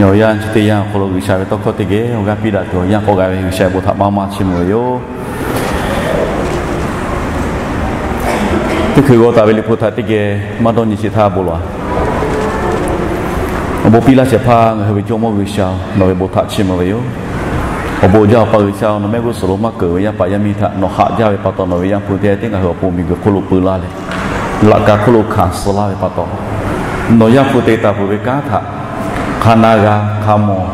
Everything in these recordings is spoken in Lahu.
Awˬ yanˇ chi teˇ yanˇ awˬ hk'aw lo G'uiˬsha ve tawˇ hkawˇ teˇ geh awˬ g'aˇ piˇ daꞈ tuˬ awˬ yanˇ k'awꞈ g'a ve G'uiˬsha bon htaꞈ maˇ maˇ chiˇ mvuh ve yoˬ. Teˇ hkui g'aw taˍ ve Liꞈ hpu htaꞈ teˇ geh maˇ dawˇ nyi sheˍ htaˇ bon lawˬ. Awˬ bon piˇ laˇ shehˍ hpaˇ ngaˬ hui ve Jawˇmawˇ G'uiˬsha, nawˬ ve bon htaꞈ chiˇ mvuh ve yoˬ. Awˬ bon jaˇ Awˬ pa G'uiˬsha, nawˬ mehˆ g'uˇ suhˍ lo maˇ keunˍ ve yaˇ paˍ yaˇ miˇ htaꞈ nawˬ haꞈ jaˇ ve pa taw, nawˬ ve Yaˇ hpu teˇ g'aˇ tiˉ ngaˬ hui awˬ pon miˬguiˬ hk'oˆ lo peu laˇ leh, laꞈ ka hk'oˆ lo hkanˍ suh laˇ ve pa taw, nawˬ Yaˇ hpu te taˍ peuˬ ve kanˉ htaꞈ hk'a na g'a hk'a mawˬ,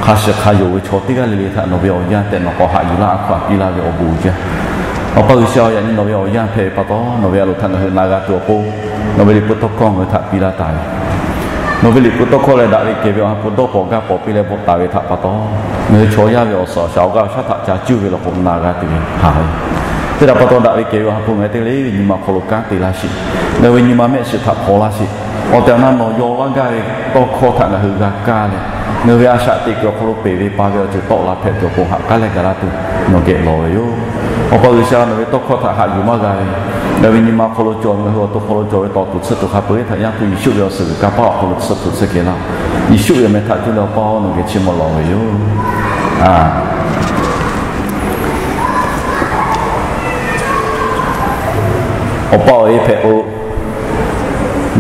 hk'a shiˍ hk'a yonˍ ve chaw teˇ g'aˇ le le htaꞈ nawˬ ve awˬ yanˇ tehꞈ nawˬ k'awꞈ haꞈ yuˬ laˇ a hkaw aꞈ piˇ laˇ ve awˬ bon jaˇ. Awˬ pa G'uiˬsha, yaꞈ nyi nawˬ ve awˬ yanˇ hpehꞈ ve pa taw, nawˬ ve a loˍ htaꞈ ngaˬ hui na g'a tuˬ awˬ pon, nawˬ ve Liꞈ hpu tawˇ hkawˇ ngaˬ hui htaꞈ piˇ laˇ taˍ ve, nawˬ ve Liꞈ hpu tawˇ hkawˇ leh daꞈ ve kehˬ ve awˬ ha hpu dawˇ paw gaˇ paw piˇ leh bvuhꞈ taˍ ve htaꞈ pa taw, ngaˬ hui chaw yaˇ ve awˬ suhˍ awˬ shaˍ awˬ g'aˇ awˬ shaˉ htaꞈ ca cuˇ ve law k'o na g'a tuˬ ve haꞈ ve. Teˇ htaꞈ pa taw, daꞈ ve kehˬ ve awˬ ha hpu ngaˬ hui teˇ g'aˇ le le ve nyi ma awˬ hk'aw lo kanˉ te laˇ sheˍ. Ngaˬ hui ve nyi ma mehˆ shiˍ htaꞈ hpaw laˇ sheˍ. Awˬ tehˬ awˬ na nawˬ yaw laˇ gaˇ ve tawˇ hkawˇ htaꞈ ngaˬ hui g'a kaˇ leh, ngaˬ hui ve a shaꞈ teꞈ kuiˬ awˬ hk'aw lo peˬ ve pa ve awˬ ceuˬ tawˆ la hpehꞈ tuˬ awˬ pon haꞈ k'aˉ leh gaˬ laˇ tuˬ nawˬ geh lawˬ ve yoˬ. Awˬ pa G'uiˬsha, nawˬ ve tawˇ hkawˇ htaꞈ haꞈ yuˬ maˇ g'a ve, ngaˬ hui ve nyi ma awˬ hk'aw lo cawˬ, ngaˬ hui awˬ to hk'aw lo cawˬ ve tawˬ tuˬ tsuhˇ tuˬ hk'a peu-eˬ htaꞈ Yaˇ hpu Yeˍsuˆ ve awˬ suhˍ g'uiˬ kanˇ paˆ awˬ hk'aw lo tsuhˇ tuˬ tsuhˇ kehˬ laˇ. Yeˍsuˆ ve awˬ meh htaꞈ cuˇ leh Awˬ pa-oˬ, nawˬ geh chiˇ mvuh lawˬ ve yoˬ. Awˬ pa awˬ e hpehꞈ k'o,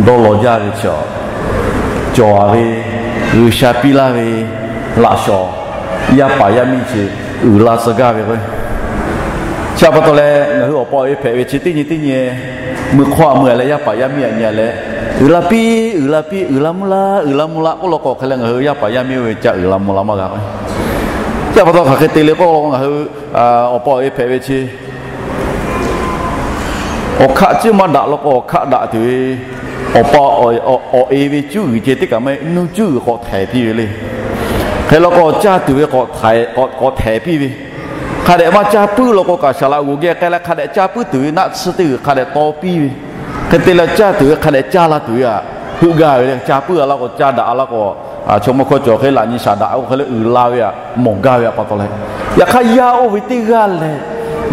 dawˇ law jaˇ ve chi, cawˬ a ve, G'uiˬsha piˇ laˇ ve laꞈ shawˍ, yaˇ paˍ yaˇ miˇ chi uiˍ la tcuh gaˇ ve k'o, chi pa taw leh ngaˬ hui awˬ pa awˬ e hpehꞈ ve chi teˇ nyi teˇ nyi mui hk'aw a mui a leh yaˇ paˍ yaˇ miˇ a nyi a leh, uiˍ la piˇ, uiˍ la piˇ, uiˍ la mvuh la, uiˍ la mvuh la k'oˆ law k'o, hk'e leh ngaˬ hui yaˇ paˍ yaˇ miˇ oˇ ve ca uiˍ la mvuh la maˇ g'a k'o, chi pa taw hk'aˬ hk'e te le k'oˆ law k'o, ngaˬ hui awˬ pa awˬ e hpehꞈ ve chi awˬ hkaˆ ciˉ maˇ daꞈ law k'o, awˬ hkaˆ daꞈ tuˬ ve, awˬ pa awˬ e ve cuˉ g'uiˬ ceh teˇ kaꞈ maˇ heˆ, nuˇ cuˉ g'uiˬ k'awꞈ htehˍ piˇ ve le. Hk'e law k'o, caˇ tuˬ ve k'awꞈ htehˍ piˇ ve. Hk'a dehꞈ maˇ caˇ puiˉ law k'o, kaꞈ shaˍ laꞈ g'oˍ geh k'ai leh hk'a dehꞈ caˇ puiˉ tuˬ ve naˆ tsuhˇ teˇ g'uiˬ hk'a dehꞈ taw piˇ ve. Hk'e te leh caˇ tuˬ ve hk'a dehꞈ caˇ la tuˬ ve aꞈ, heuˆ gaˇ ve le. Caˇ puiˉ a laˇ k'o, caˇ daꞈ a laˇ k'o, chaw mawˇ hkawˇ cawˬ hk'e laꞈ nyi shaˍ daꞈ k'o hk'e le uiˍ la ve aꞈ, mawˬ gaˇ ve aꞈ pa taw leh, yaꞈ hk'aˇ yaˇ oˇ ve teˇ g'aˇ lehˬ,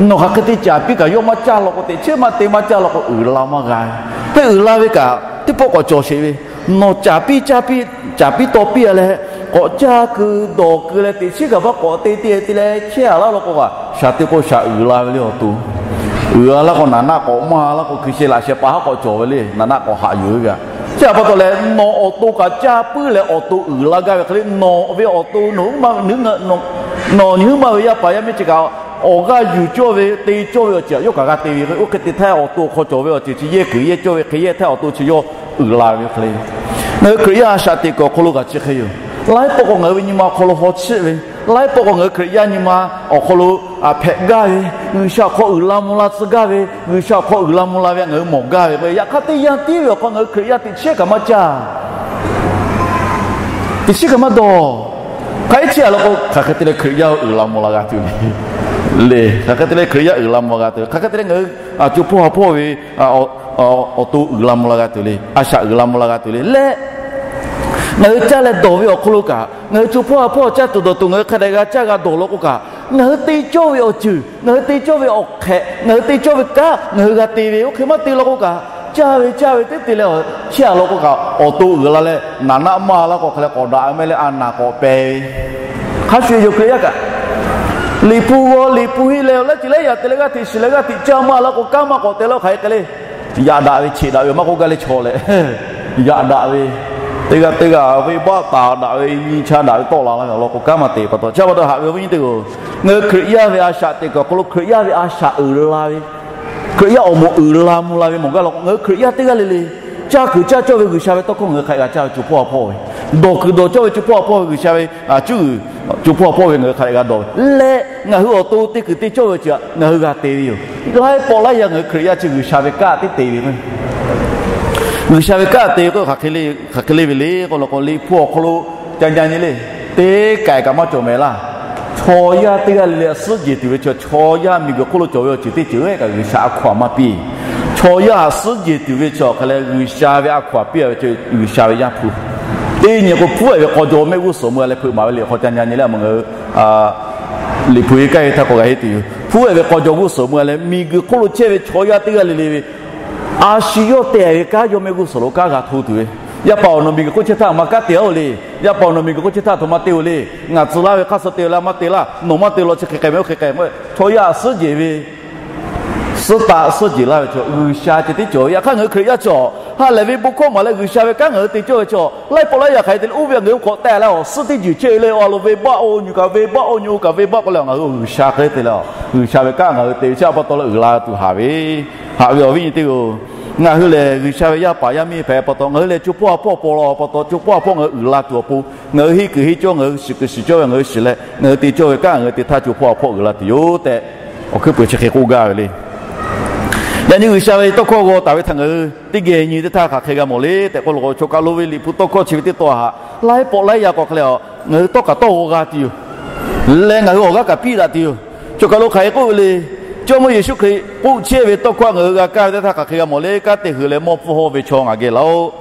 nawˬ hk'aˬ hk'e te caˍ piˇ kaꞈ yawˇ maˇ caˇ law k'o, teꞈ chiˉ maˇ te maˇ caˇ law k'o, uiˍ la maˇ g'a ve. Hk'e uiˍ la ve kaꞈ teˇ pawˆ k'awꞈ cawˬ sheˍ ve, nawˬ caˍ piˇ caˇ piˇ, caˍ piˇ taw piˇ a leh, k'awꞈ caˇ keu dawˬ keu leh teꞈ chiˉ kaꞈ maˇ k'awꞈ te te te leh chehˇ a laˇ law k'o, shaˍ te k'o shaˍ uiˍ la ve le awˬ to. Uiˍ a laˇ k'o, naˍ naˆ k'awꞈ maˇ laˇ k'o, hkui sheh laꞈ sheh pa haˉ k'awꞈ cawˬ ve le, naˍ naˆ k'awꞈ haꞈ yuˬ ve kaꞈ. Chi pa taw leh nawˬ awˬ to kaꞈ caˇ puiˉ leh awˬ to uiˍ la gaˇ ve hk'e le, nawˬ ve awˬ to, nawˬ nyi huiˉ maˇ ve yaˇ paˍ yaˇ miˇ chi kaꞈ awˬ g'aˇ yuˬ cawˇ ve te cawˇ ve awˬ ceuˬ aꞈ yawˇ kaꞈ g'a te ve k'o, oˇ hk'e te htaˇ awˬ to awˬ hk'aw cawˬ ve awˬ ceuˬ chi yehˇ kuiˬ yehˇ cawˇ ve hk'e yehˇ htaˇ awˬ to chi yawˇ uiˍ la ve hk'e le. Ngaˬ hui Hkriꞈ yaˇ a shaꞈ teꞈ kuiˬ awˬ hk'aw lo kaꞈ chi hk'e yoˬ. Laiˉ pawˆ k'o ngaˬ hui ve nyi ma awˬ hk'aw lo haw chiˆ ve, laiˉ pawˆ k'o ngaˬ hui Hkriꞈ yaˇ nyi ma awˬ hk'aw lo hpehꞈ gaˇ ve, G'uiˬsha awˬ hk'aw uiˍ la mvuh la tcuh gaˇ ve, G'uiˬsha awˬ hk'aw uiˍ la mvuh la ve ngaˬ hui mawˬ gaˇ ve k'o, yaꞈ hk'aˇ teˇ yanˇ tiˉ ve awˬ hk'aw ngaˬ hui Hkriꞈ yaˇ teꞈ chiˉ kaꞈ maˇ caˇ, teꞈ chiˉ kaꞈ maˇ dawˬ. Hk'aˬ hk'e te a law k'o, hk'aˬ hk'e te leh Hkriꞈ yaˇ uiˍ la mvuh la g'a tuˬ le. Le, hk'aˬ hk'e te leh Hkriꞈ yaˇ uiˍ la mvuh la g'a tuˬ, hk'aˬ hk'e te leh ngaˬ hui co hpawˇ ha hpawˇ ve awˬ to uiˍ la mvuh la g'a tuˬ le, a shaꞈ uiˍ la mvuh la g'a tuˬ le leh, ngaˬ hui caˇ leh dawˬ ve awˬ hk'aw lo kaꞈ, ngaˬ hui co hpawˇ ha hpawˇ caˇ tuˬ dawˬ tuˬ ngaˬ hui hk'a dehꞈ g'a caˇ g'a dawˬ law k'o kaꞈ, ngaˬ hui te cawˇ ve awˬ ceuˬ, ngaˬ hui te cawˇ ve awˬ hk'ehꞈ, ngaˬ hui te cawˇ ve kanˉ ngaˬ hui g'a te ve, oˇ hk'e maˇ te law k'o kaꞈ, caˇ ve caˇ ve teˇ te leh chehˇ a law k'o kaꞈ, awˬ to uiˍ la leh naˍ naˆ maˇ laˇ k'o hk'e leh k'awꞈ daꞈ ve meh leh a naˍ k'awꞈ peh ve. Hk'a shuˍ yoˬ Hkriꞈ yaˇ kaꞈ, Liꞈ hpu g'aw Liꞈ hpu henˇ leh awˬ leh ceuˬ leh yaꞈ te leh g'aˇ hteꞈ shiˍ leh g'aˇ hteꞈ caˇ maˇ laˇ k'o, kanˉ maˇ k'awꞈ te laˇ hk'aˬ hk'e le. Yaꞈ daꞈ ve cheꞈ daꞈ ve maˇ k'oˆ gaˇ leh chaw leh, yaꞈ daꞈ ve, teˇ g'aˇ teˇ g'aˇ venˇbaˆ taˍ daꞈ ve nyi cha daꞈ ve tawˆ la la ve awˬ lawn k'o, kanˉ maˇ te pa taw, chi pa taw haꞈ ve awˬ viˉ nyi teˇ hpaˍ-oˬ, ngaˬ hui Hkriꞈ yaˇ ve a shaꞈ teꞈ kuiˬ awˬ hk'aw lo Hkriꞈ yaˇ ve a shaꞈ uiˍ la ve Hkriꞈ yaˇ awˬ moˍ uiˍ la mvuh la ve mawˬ gaˇ law k'o, ngaˬ hui Hkriꞈ yaˇ teˇ g'aˇ le le, caˇ kuiˬ caˇ cawˇ ve G'uiˬsha ve tawˇ hkawˇ ngaˬ hui hk'aꞈ g'a caˇ ve co hpawˇ ha hpawˇ ve, dawˬ kuiˬ dawˬ cawˇ ve co hpawˇ ha hpawˇ ve G'uiˬsha ve, a cuˇ, co hpawˇ ha hpawˇ ve ngaˬ hui hk'aꞈ g'a dawˬ ve leh, ngaˬ hui awˬ to te kuiˬ te cawˇ ve chi htaꞈ ngaˬ hui g'a te ve yoˬ. Laiˉ pawˆ laiˉ yaˇ ngaˬ hui Hkriꞈ yaˇ chi G'uiˬsha ve kanˉ teˇ te ve, G'uiˬsha ve kanˉ te ve k'o, hk'aˬ hk'e le ve le k'o, law k'o Liꞈ hpu awˬ hk'aw lo ca nyi nyi le, teˇ kaiˬ kaꞈ maˇ cawˬ mehˍ laˇ. Chaw yaˇ teˇ g'aˇ le le a suhˉ jeˬ tuˬ ve chi, chaw yaˇ miˬguiˬ hk'oˆ lo cawˬ ve awˬ ceuˬ teˇ ceuˬ kaꞈ G'uiˬsha a hkaw-anˬ maˇ piˇ. Chaw yaˇ a suhˉ jeˬ tuˬ ve chi awˬ hk'a leh G'uiˬsha ve a hkaw-anˬ piˇ ve chi G'uiˬsha ve Yaˇ hpu. Teˇ nyi k'o, hpuˉ-ehˍ ve k'aw jaw mehˆ g'uˇ suhˍ meuˇ a leh hpeuꞈ maˍ ve liꞈ hk'aw ca nyi nyi le, a meuꞈ ngaˬ hui Liꞈ hpu e kaˇ ve htaˇ k'awꞈ g'a henˇ tuˬ yoˬ. Hpuˉ-ehˍ ve k'aw jaw g'uˇ suhˍ meuˇ a leh miˬguiˬ hk'oˆ lo chehˇ ve chaw yaˇ teˇ g'aˇ le le ve, a shu yawˇ te ve kanˉ yawˇ mehˆ g'uˇ suhˍ lo kanˉ g'a hto tuˬ ve, yaˇ paˍ awˬ nawˬ miˬguiˬ hk'oˆ chehˇ htaˇ maˇ kanˉ te-o le. Yaˇ paˍ awˬ nawˬ miˬguiˬ hk'oˆ chehˇ htaˇ htoꞈ ma te-o le. Ngaˬ tcuh laˇ ve hk'aˇ suh te-o le, maˇ te laˇ, nawˬ maˇ te law chi hk'e k'ai meh oˇ hk'e k'ai meh. Chaw yaˇ a suhˉ jeˬ ve, suhˉ taˆ suhˉ jeˬ laˇ ve chaw G'uiˬsha ceh tiˉ cawˬ ve. Yaꞈ hk'aˇ ngaˬ hui Hkriꞈ yaˇ chaw ha lehˬ ve bon hkawˇ maˍ leh G'uiˬsha ve kanˉ ngaˬ hui te cawˇ ve chaw, laiˉ pawˆ laiˉ yaˇ hk'aˬ hk'e te le, oˇ ve ngaˬ hui k'awꞈ tehꞈ leh awˬ suhˉ teˇ jeˬ chehˇ ve le, a lo venˇbaˆ-oˬ, nyi kaꞈ venˇbaˆ-oˬ, nyi-o kaꞈ venˇbaˆ k'oˆ leh ngaˬ hui G'uiˬsha hk'e te le, G'uiˬsha ve kanˉ ngaˬ hui te ve chi a pa taw leh uiˍ la tuˬ haˍ ve, haꞈ ve awˬ viˉ nyi teˇ-oˬ. Ngaˬ hui lehˬ G'uiˬsha ve yaˇ paˍ yaˇ miˇ hpehꞈ pa taw, ngaˬ hui lehˬ co hpawˇ ha hpawˇ paw la pa taw, co hpawˇ ha hpawˇ ngaˬ hui uiˍ la tuˬ awˬ pon, ngaˬ hui henˇ kuiˬ henˇ cawˇ, ngaˬ hui shiˍ kuiˬ shiˍ cawˇ ve ngaˬ hui shiˍ leh, ngaˬ hui te cawˇ ve kanˉ ngaˬ hui te htaˇ co hpawˇ ha hpawˇ uiˍ la tuˬ yoˬ tehꞈ, awˬ hkuiˉ peuˬ chi hk'e k'oˆ gaˇ ve le. Yaꞈ nyi G'uiˬsha ve tawˇ hkawˇ g'aw taˍ ve htaꞈ ngaˬ hui teˇ geh nyi teˇ htaˇ hk'aˬ hk'e g'a mawˬ le tehꞈ k'oˆ law k'o, choˬ kaˬ lo ve Liꞈ hpu tawˇ hkawˇ chi ve teˇ taw htaꞈ laiˉ pawˆ laiˉ yaˇ k'awꞈ hk'e leh a, ngaˬ hui tawˇ kaꞈ tawˇ g'aw g'a tuˬ yoˬ. Leh ngaˬ hui awˬ g'aˇ kaꞈ piˇ daꞈ tuˬ yoˬ. Choˬ kaˬ lo hk'aˬ hk'e k'oˆ ve le. Jawˇmawˇ Yeˍsuˆ Hkriꞈ k'oˆ chehˇ ve tawˇ hkawˇ ngaˬ hui g'a kaˇ ve teˇ htaˇ hk'aˬ hk'e g'a mawˬ le. Kanˉ te huiˍ leh mawˇ hpfuhˇ hawˇ ve chaw ngaˬ geh laˬ-oꞈ.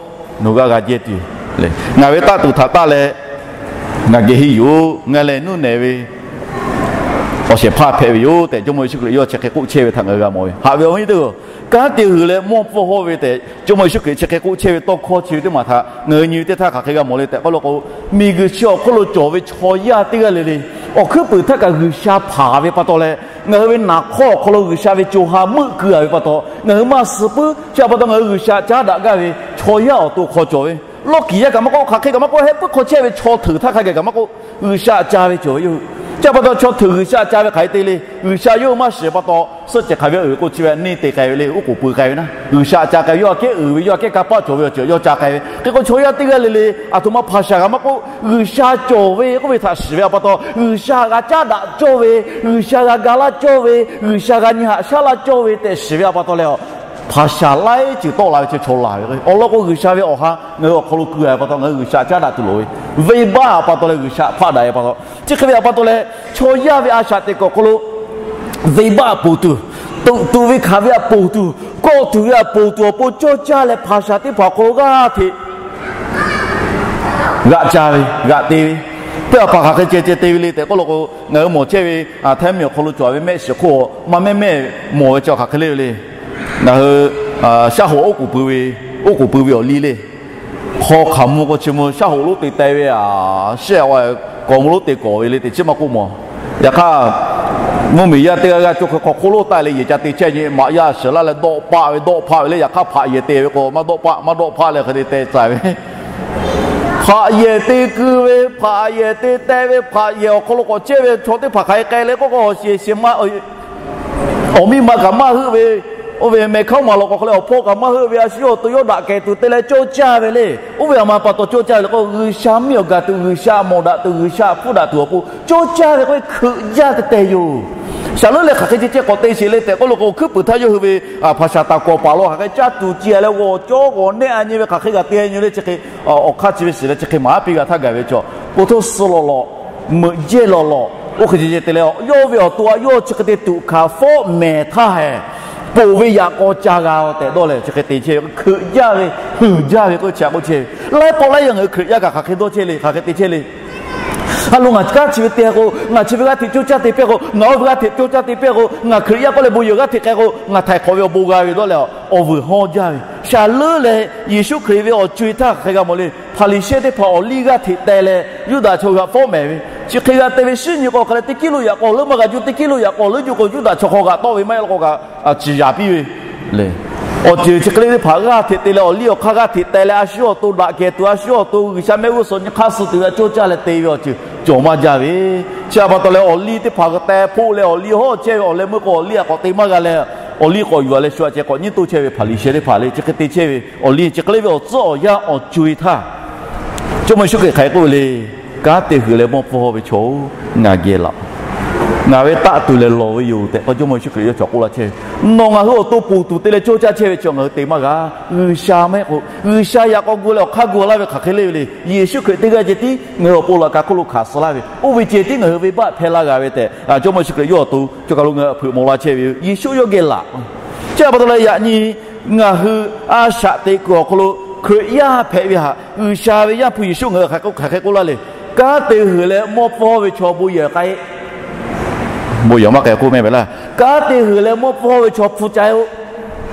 Nawˬ g'aˇ g'a jehˇ tuˬ yoˬ. Ngaˬ ve taˆ tuˬ htaꞈ taˆ leh ngaˬ geh henˇ yoˬ. Ngaˬ lehˬ nuˇ nehˬ ve awˬ shehˍ hpaˇ hpehꞈ ve yoˬ tehꞈ, Jawˇmawˇ Yeˍsuˆ Hkriꞈ yawˇ chi hk'e k'oˆ chehˇ ve htaꞈ ngaˬ hui g'a mawˬ ve, haꞈ ve awˬ viˉ nyi teˇ-oˬ. Kanˉ te huiˍ leh mawˇ hpfuhˇ hawˇ ve tehꞈ, Jawˇmawˇ Yeˍsuˆ Hkriꞈ chi hk'e k'oˆ chehˇ ve tawˇ hkawˇ chi ve teˇ maˬ htaꞈ ngaˬ hui nyi ve teˇ htaˇ hk'aˬ hk'e g'a mawˬ le tehꞈ k'oˆ law k'o, miˬguiˬ chi awˬ hk'oˆ lo cawˬ ve chaw yaˇ teˇ g'aˇ le le, awˬ hkuiˉ peuˬ htaˇ kaꞈ G'uiˬsha hpanˍ ve pa taw leh, ngaˬ hui ve naˍ hk'awˇ awˬ hk'aw lo G'uiˬsha ve co ha meuˆ keu-a ve pa taw, ngaˬ hui maˇ suh puiˉ. Chi pa taw ngaˬ hui G'uiˬsha caˉ daꞈ gaˇ ve chaw yaˇ awˬ to hk'aw cawˬ ve, lawˇ kiˍ yaˇ kaꞈ maˇ k'oˆ, hk'aˬ hk'e kaꞈ maˇ k'oˆ, heh puiˉ hk'aw chehˇ ve chaw hteuꞈ htaˇ hk'a gaˬ kaꞈ maˇ k'oˆ, G'uiˬsha ca ve cawˬ ve yoˬ. Chi pa taw chaw hteuꞈ G'uiˬsha ca ve hk'aˬ hk'e te le. G'uiˬsha yawˇ hui maˇ shiˍ pa taw, suhˆ cehˬ hk'aˬ ve uiˍ k'o chi ve neˇ te k'ai ve le, oˉ k'oˍ pui k'ai ve naˉ, G'uiˬsha ca k'ai ve, yawˇ aꞈ kehˉ uiˍ ve, yawˇ aꞈ kehˉ kanˇ paˆ cawˬ ve awˬ ceuˬ yawˇ ca k'ai ve. Hk'e k'o chaw yaˇ teˇ g'aˇ le le, aˬ htoꞈ ma hpaˍ shaˍ g'a maˇ k'oˆ, G'uiˬsha cawˬ ve k'oˆ ve htaꞈ shiˍ ve a pa taw, G'uiˬsha g'a caˉ daꞈ cawˇ ve, G'uiˬsha g'a ga laˇ cawˇ ve, G'uiˬsha g'a nyi haꞈ shaˉ laˇ cawˇ ve tehꞈ shiˍ ve a pa taw leh, hpaˍ shaˍ laiˉ ceuˬ tawˆ la ve chi chaw laˬ ve. Awˬ lawn k'o G'uiˬsha ve awˬ ha ngaˬ hui awˬ hk'aw lo keu-a ve pa taw, ngaˬ hui G'uiˬsha caˉ daꞈ tuˬ loˍ ve, venˇbaˆ a pa taw leh G'uiˬsha hpaˆ daꞈ ve pa taw, chi hk'e ve a pa taw leh, chaw yaˇ ve a shaꞈ teꞈ kuiˬ awˬ hk'aw lo venˇbaˆ ponˬ tuˬ, tuꞈ tuˬ ve hkanˍ ve a ponˬ tuˬ, kawˆ tuˬ ve a ponˬ tuˬ awˬ pon cawˇ caˇ leh hpaˍ shaˍ teˇ hpaˍ awˬ hk'aw lo g'aˇ hteꞈ g'aꞈ ca ve, g'aꞈ te ve, teˇ hpaˍ hpaˍ hk'aˬ hk'e ceh ceh te ve le tehꞈ k'oˆ law k'o, ngaˬ hui mawˬ chehˇ ve Htaiˇ mvuhˇmiˬ awˬ hk'aw lo cawˬ ve mehˆ shiˍ hk'oˆ maˇ mehˉ mehˉ mawˬ ve chi hk'aˬ hk'e le ve le. Ngaˬ hui shaˉ hoꞈ oˉ k'oˍ pui ve, oˉ k'oˍ pui ve awˬ liˇ le, hk'aw hk'aˬ mvuh k'o chi mvuh shaˉ hoꞈ lonˉ te teh ve a, shehˆ a kawˬ mvuh lonˉ te kawˬ ve le teꞈ chi maˇ k'oˆ mawˬ. Yaꞈ hk'aˇ, mvuhˇmiˬ yaˇ teˇ g'aˇ g'aˇ cawˇ hk'e hk'aw hk'oˆ lonˉ taˆ leh yehˬ ca te chehˇ nyi, maꞈ yaˇ shiˍ laˇ leh dawˆ paˆ ve, dawˆ hpaˆ ve le. Yaꞈ hk'aˇ hpaꞈ yehˬ te ve k'o maˇ dawˆ paˆ, maˇ dawˆ hpaˆ leh hk'e te teh tcuh ve, hpaꞈ yehˬ te keu ve, hpaꞈ yehˬ te teh ve, hpaꞈ yehˬ awˬ hk'aw lo k'awꞈ chehˇ ve chaw teˇ hpaˍ hk'aˬ hk'e k'ai leh k'oˆ k'o, awˬ shiˍ shiˍ ma awˬ miˇ ma kaꞈ maˇ heuˆ ve, oˇ ve mehˬ hkawˇ maˬ lawˬ k'awꞈ hk'e leh awˬ hpawˇ kaꞈ maˇ heuˆ ve, a shu awˬ to yawˇ daꞈ kehˬ tuˬ te leh cawˇ caˇ ve le. Oˇ ve a ma pa taw cawˇ caˇ ve le k'o, G'uiˬsha mvuhˇmiˬ awˬ gaˬ tuˬ, G'uiˬsha mawˬ daꞈ tuˬ, G'uiˬsha hpfuhˇ daꞈ tuˬ awˬ pon cawˇ caˇ ve k'oˆ ve hkeuꞈ jaˇ te teh yoˬ. Shaˍ leuˉ leh hk'aˬ hk'e ceh ceh k'awꞈ te sheˍ le tehꞈ k'oˆ law k'o, hkuiˉ puiˍ htaˇ yawˇ hui ve hpaˍ shaˍ taˍ kawˍ paˍ lo hk'aˬ hk'e caˇ tuˬ ce-a leh g'awˬ cawˇ g'awˬ nehˆ-a nyi ve hk'aˬ hk'e g'a te nyi le chi hk'e, awˬ hk'aˇ chi ve shiˍ leh chi hk'e maˍ haˉ piˇ g'a htaˇ gaˬ ve cawˬ. K'o htoˇ suh lawˬ lawˬ, meuꞈ jehˇ lawˬ lawˬ, oˇ hk'e ceh ceh te leh yawˇ ve awˬ to a yawˇ chi hk'e te tuꞈ hkanˍ fawˉ mehˍ htaˇ hehꞈ, ponˬ ve yaꞈ k'aw ca g'a tehꞈ dawˇ leh chi hk'e te chehˇ ve, hkeuꞈ jaˇ ve, heuˬ jaˇ ve k'oˆ chi a k'oˆ chehˇ ve. Laiˉ pawˆ laiˉ yaˇ ngaˬ hui Hkriꞈ yaˇ kaꞈ hk'aˬ hk'e dawˇ chehˇ le, hk'aˬ hk'e te chehˇ le. A lo ngaˬ kanˉ chi ve te k'o, ngaˬ chi ve g'aˇ hteꞈ cawˇ caˇ te pehˇ k'o, ngaˬ oˇ ve g'aˇ hteꞈ cawˇ caˇ te pehˇ k'o, ngaˬ Hkriꞈ yaˇ k'oˆ leh bon yehˬ g'aˇ hteꞈ k'ai k'o, ngaˬ htaiˍ hk'awꞈ ve awˬ bon g'a ve dawˇ leh awˬ vuiˬ hawˇ jaˇ ve. Shaˍ leuˉ leh Yeˍsuˆ Hkriꞈ ve awˬ co-e htaˇ hk'aˬ hk'e g'a mawˬ le. Hpaˍriˍsehˇ teˇ hpaˍ awˬ liˇ g'aˇ hteꞈ teh leh Yuˇdaꞈ chaw g'aꞈ fawˉ mehˍ ve, chi hk'e g'a te ve shiˉ nyi k'o hk'aˬ leh teˇ kiˉ lo yaꞈ k'aw leuˉ maˇ g'a juˇ, teˇ kiˉ lo yaꞈ k'aw leuˉ juˇ k'o Yuˇdaꞈ chaw hk'aw g'aꞈ tawˆ ve maˇ heˆ law k'o kaꞈ ciˍ yaˍ piˇ ve le. Awˬ ceuˬ chi hk'e le teˇ hpaˍ g'aˇ hteꞈ te leh awˬ liˇ awˬ hk'aˇ g'aˇ hteꞈ teh leh a shu awˬ to daꞈ kehˬ tuˬ, a shu awˬ to G'uiˬsha mehˆ g'uˇ suhˍ nyi hk'aˇ suh tuˬ ve a cawˇ caˇ leh te ve awˬ ceuˬ cawˬ maˇ jaˇ ve. Chi a pa taw leh awˬ liˇ teˇ hpaˍ g'a teh hpoˆ leh awˬ liˇ hawˉ chehˇ ve awˬ leh meuˇ k'o awˬ liˇ a k'awꞈ te maˇ g'a leh Awˬ liˇ k'awꞈ yuˬ a leh shu aꞈ ceh k'awꞈ nyiˉ toˇ chehˇ ve Hpaˍriˍsehˇ teˇ hpaˍ le, chi hk'e te chehˇ ve awˬ liˇ chi hk'e le ve awˬ tcuhˉ awˬ yanˇ awˬ co-e htaˇ, Jawˇmawˇ Yeˍsuˆ Hkriꞈ hk'aˬ hk'e k'oˆ ve le, Kanˉ te huiˍ leh mawˇ pfuhˇ ve chaw-oˬ, ngaˬ geh laꞈ. Ngaˬ ve taˆ tuˬ lehˬ lawˬ ve yoˬ tehꞈ k'o, Jawˇmawˇ Yeˍsuˆ Hkriꞈ yawˇ cawˬ k'oˆ laˇ chehˇ ve. Nawˬ ngaˬ hui awˬ to ponˬ tuˬ te leh cawˇ caˇ chehˇ ve chi ngaˬ hui te maˇ g'a. G'uiˬsha maˇ heˆ k'o, G'uiˬsha yaꞈ k'aw gu leh awˬ hk'aˇ gu laˇ ve hk'aˬ hk'e le ve le. Yeˍsuˆ Hkriꞈ teˇ g'aˇ ceh tiˉ ngaˬ hui awˬ pon laꞈ ka hk'oˆ lo hkanˍ suh laˇ ve, oˇ ve ceh tiˉ ngaˬ hui venˇbaˆ hpehˇ laˇ g'a ve tehꞈ, Jawˇmawˇ Yeˍsuˆ Hkriꞈ yawˇ awˬ to cawˬ kaˬ lo ngaˬ hui hpeuꞈ mawˬ laˇ chehˇ ve yoˬ. Yeˍsuˆ yawˇ geh laꞈ. Chi pa taw leh yaꞈ nyi ngaˬ hui a shaꞈ teꞈ kuiˬ awˬ hk'aw lo Hkriꞈ yaˇ hpehꞈ ve htaꞈ G'uiˬsha ve Yaˇ hpu Yeˍsuˆ ngaˬ hui hk'aˬ hk'e k'oˆ laˇ le. Kanˉ te huiˍ leh mawˇ pfuhˇ ve chaw bon yehˬ k'ai, bon yehˬ maˇ k'ai k'oˆ mehˆ ve laˇ. Kanˉ te huiˍ leh mawˇ pfuhˇ ve chaw hpu ca-e-oˬ.